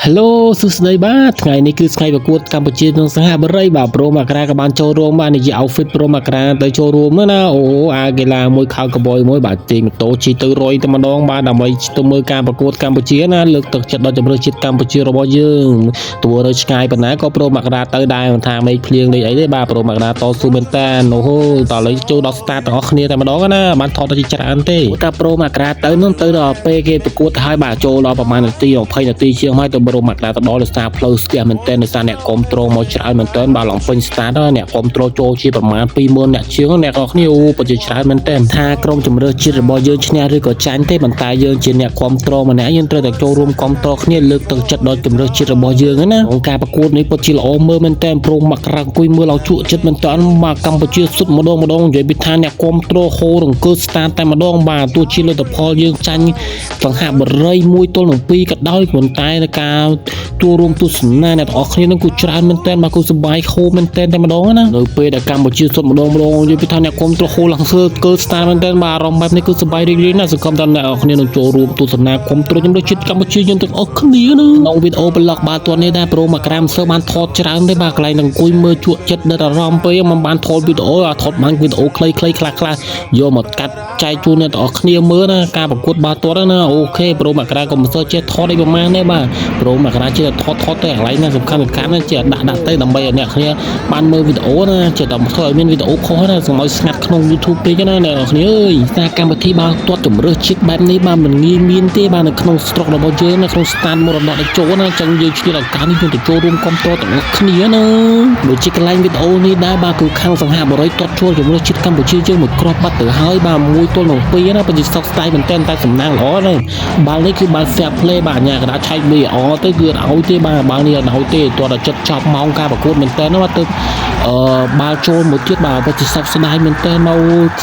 Hello សួស្តីបាទថ្ងៃនេះគឺថ្ងៃប្រកួតកម្ពុជានិងសិង្ហបុរីបាទប្រូមករាក៏បានចូលរួមបាទនេះជា outfit ប្រូមករាទៅចូលរួមនោះណាអូអាកីឡាមួយខោកបយមួយបាទជិះម៉ូតូជិះទៅរយតែម្ដងបាទដើម្បីទៅមើលការប្រកួតកម្ពុជាណាលើកទឹកចិត្តដល់ជម្រើសជាតិកម្ពុជារបស់យើងទោះនៅឆ្ងាយប៉ុណ្ណាក៏ប្រូមករាទៅដែរមិនថាមេឃភ្លៀងនេះអីទេបាទប្រូមករាតស៊ូមែនតើអូហូតោះឥឡូវចូលដល់ start ទាំងអស់គ្នាតែម្ដងណាបានថតទៅជាច្រើនទេតែប្រូមករាទៅនោះទៅដល់ពេលគេប្រកួតហើយបាទចូលដល់ប្រហែលនាទី20នាទីជាងហើយទៅប្រូមករាទៅដល់ដោយសារផ្លូវស្ទះមែនតើដោយសារអ្នកគ្រប់គ្រងមកច្រើនមែនតើបាទឡើងពេញ start ហើយអ្នកគ្រប់គ្រងចូលជាប្រមាណ20000អ្នកជាងអ្នកនរគ្នាអូពិតជាច្រើនមែនតើថាក្រុមជម្រើសជាតិរបស់យើងឈ្នះឬក៏ចាញ់ទេប៉ុន្តែយើងជាអ្នកគ្រប់គ្រងម្នាក់យើងត្រូវតែចូលរួមគ្រប់គ្រងគ្នាលើកទឹកចិត្តដល់ជម្រើសជាតិរបស់យើងណាក្នុងការប្រកួតនេះពិតជាល្អមើលមែនតើប្រូមករាអង្គុយមើលឲ្យជក់ចិត្តមែនតើបាទកម្ពុជាសុទ្ធម្ដងម្ដងនិយាយពីថាអ្នកគ្រប់គ្រងហូររង្គើ start តែម្ដងបាទទោះជាលទ្ធផលយើងចាញ់សិង្ហបុរី1ទល់នឹង2ក៏ដោយប៉ុន្តែในការចូលរួមទស្សនាអ្នកទាំងអស់គ្នានឹងគឺច្រើនមែនតើបាទគឺសប្បាយខូមែនតើតែម្ដងណានៅពេលដែលកម្ពុជាសុទ្ធម្ដងម្ដងនិយាយពីថាអ្នកគ្រប់គ្រងហូរឡើងសើកើ start មែនតើបាទអារម្មណ៍បែបនេះគឺសប្បាយរីករាយណាស់សង្ឃឹមថាអ្នកទាំងអស់គ្នានឹងចូលរួមទស្សនាគ្រប់គ្រងជំនឿជាតិកម្ពុជាយើងទាំងអស់គ្នាណាក្នុងវីដេអូប្លុកបាទតនេះដែរប្រូមកក្រាមសើបានថតច្រើនទេបាទកន្លែងនឹងអង្គុយមើលជក់ចិត្តដិតអារម្មណ៍ពេកមិនបានថតវីដេអូអាថតបានវីដេអូខ្លីៗខ្លះខ្លះយកមកកាត់ចែកជូនអ្នកទាំងអស់គ្នាមើលណាការប្រកួតបាល់ទាត់ណាOK ប្រូមកក្រាក៏មិនសូវចេះថតអីប្រហែលទេបាទប្រូមកក្រាចេះតែថតថតទៅកន្លែងណាសំខាន់សំខាន់ណាចេះដាក់ដាក់ទៅដើម្បីឲ្យអ្នកគ្នាបានមើលវីដេអូណាចេះតែធ្វើឲ្យមានវីដេអូខុសណាសូមឲ្យស្ងាត់ក្នុង YouTube ពេកណាអ្នកនរគ្នាអើយសារកម្មវិធីបាល់ទាត់ជំរើសជាតិបែបនេះបាទមិនងាយមានទេបាទនៅក្នុងស្រុករបស់យើងនៅក្នុងស្ថានមរតកតេជោណាចឹងយើងឆ្លៀតឱកាសនេះយើងទៅចូលរួមគាំទ្រទាំងអស់គ្នាណាដូចជាកន្លែងវីដេអូនេះដែរបាទគឺខាងសង្ហបុរីទាត់ចូលជំរើសជាតិកម្ពុជាយើងមួយគ្រាប់បាត់ទៅហើយបាទ1ទល់នឹង2ណាពិតជាសោកស្ដាយមែនទែនតែសំណាងល្អណាស់បាល់នេះគឺបាល់ fair play បាទអាញាកដាឆែក VAR ទៅគឺអត់ឲ្យទេបាទបាល់នេះអត់ឲ្យទេទាត់តែចិត្តចប់ម៉ោងការប្រកួតមែនទែនណាបាទទៅអឺបាល់ចូលមួយទៀតបាទពិតជាសោកស្ដាយមែនទែនមក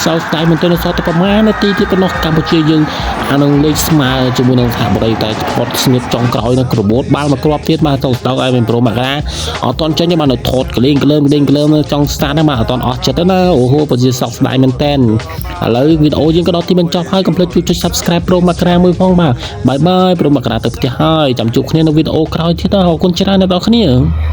សោកស្ដាយមែនទែនសល់តែប្រហែលនាទីទៀតប៉ុណ្ណោះកម្ពុជាយើងអានឹងលេខស្មើជាមួយនឹងសហបុរីតែផុតស្នៀតចុងក្រោយនៅក្របូតបាល់មកគ្រាប់ទៀតបាទទៅស្ដោកឲ្យមានប្រូមករាអត់តន់ចេញទេបាទនៅថតក្លេងក្លើមក្លេងក្លើមចង់ start ហ្នឹងបាទអត់តន់អស់ចិត្តទេណាអូហូពិតជាសោកស្ដាយមែនទែនឥឡូវវីដេអូយើងក៏ដល់ទីបញ្ចប់ហើយកុំភ្លេចជួយចុច Subscribe ប្រូមករាមួយផងបាទ bye bye ប្រូមករាទៅផ្ទះហើយចាំជួបគ្នានៅវីដេអូក្រោយទៀតអរគុណច្រើនអ្នកនរគ្នា។